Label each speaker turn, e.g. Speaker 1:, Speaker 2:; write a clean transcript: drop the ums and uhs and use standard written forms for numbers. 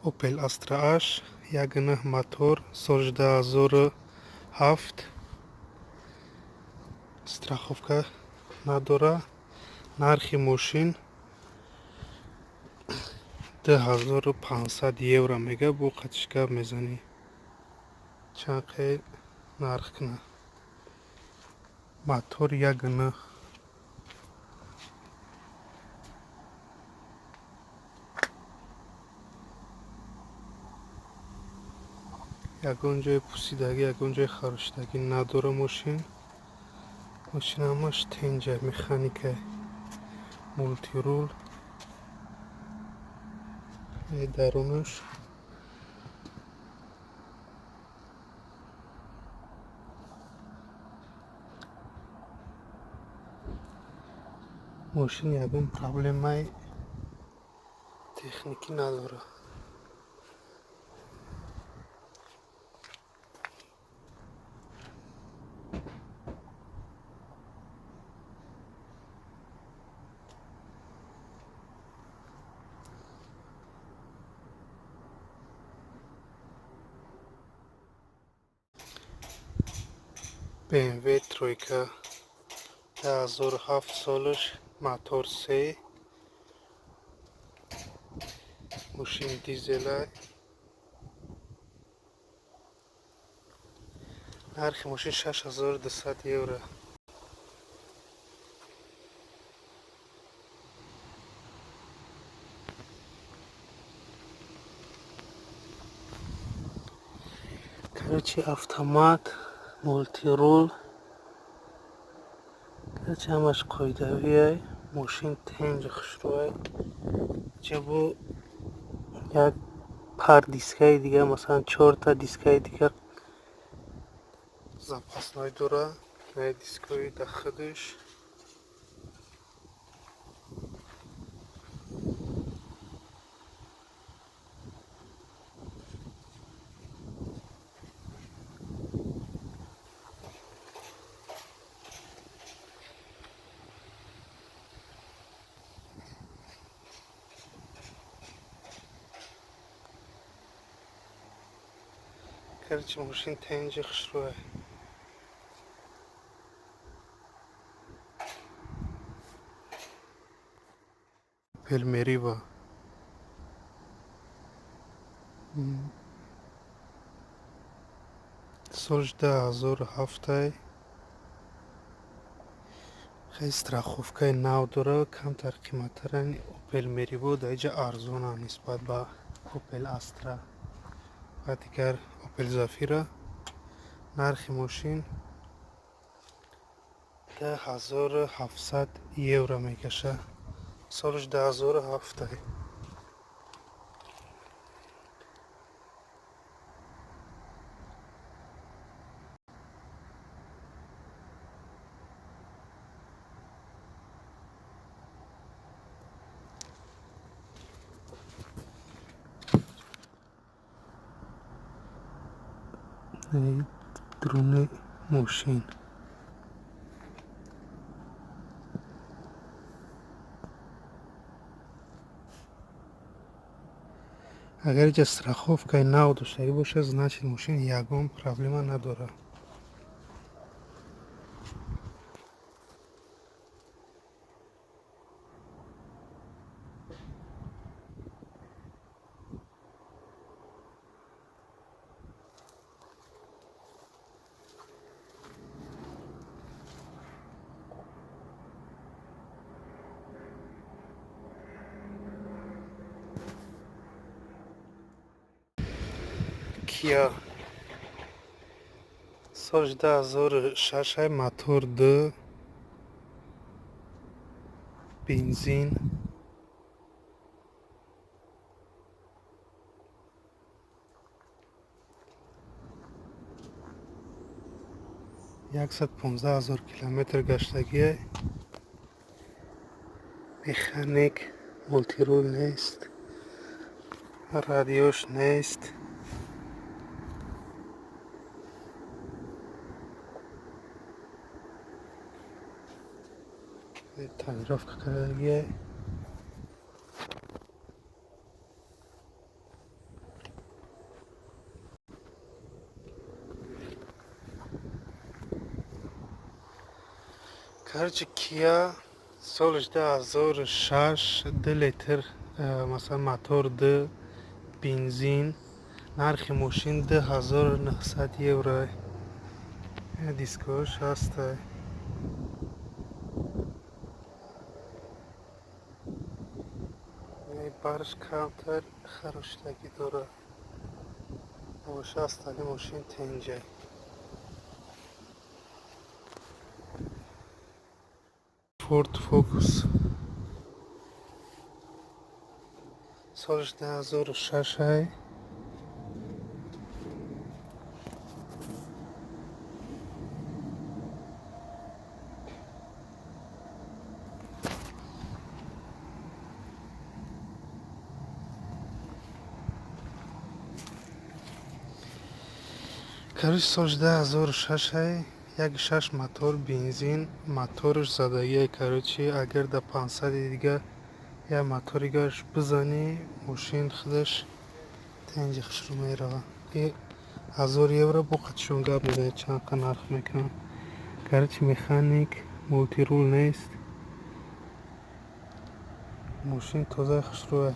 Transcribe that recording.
Speaker 1: Opel Astra H, 1,9 мотор, соли 2007, страховка надора. Нархи мошин 2500 евро мега. Бо қатиш гап мезанӣ, чанд қе нарх кунад. Мотор 1,9. Ягон ҷои пусидагӣ, ягон ҷои харошидагӣ надора мошин. Мошин ҳамаш тенҷа, механика, мультирул. Дарунаш мошин ягон проблемаи техникӣ надорад. BMW тройка, 2007 солаш, мотор се, мошин дизела. Нархи мошин 6200 евро. Короче, автомат, мультирул, короче, ҳамаш қоидавиай. Мошин тенҷи, хушрӯай. Ҷабо як пар дискаи дига, масалан, чорта дискаи дига запасной дора. Дискҳои дар худаш. Короче, мошин тенҷи, хушрӯай. Opel Meriva, соли 2007-ай, хеле страховкаи нав дорад, камтар қиматтаран. Opel Meriva дар инҷа арзонанд нисбат ба Opel Astra ва дигар Opel Zafira. Нархи мошин 2700 евро мекашад, солаш 2007-ай. Даруни мошин. Агар инҷа страховкаи нав доштагӣ бошад, значит, мошин ягон проблема надорад. Kia, соли 2006, мотор д, бензин. 115 000 километр гаштагиай. Механик, мультирул нест, радиош нест. Тонировка кардагиай. Короче, Kia, солиш 2006, 2 литр, масалан, мотор д бензин, нархи мошин 2900 евро. Дискош ҳаста. Барш камтар харошидагӣ дорад. Боша, астали мошин тенҷай. Ford Focus, солиш 2006. Короче, соли 2006, 1,6 мотор, бензин, моторш задагия. Короче, агар дар 500 дига як моторигаш бизанӣ, мошин худаш тенҷи хушрӯ мерава. 1000 евро бо қатишон гап мезанед, чанд қа нарх мекунанд. Короче, механик, мультируль нест, мошин тозаи хушрӯе.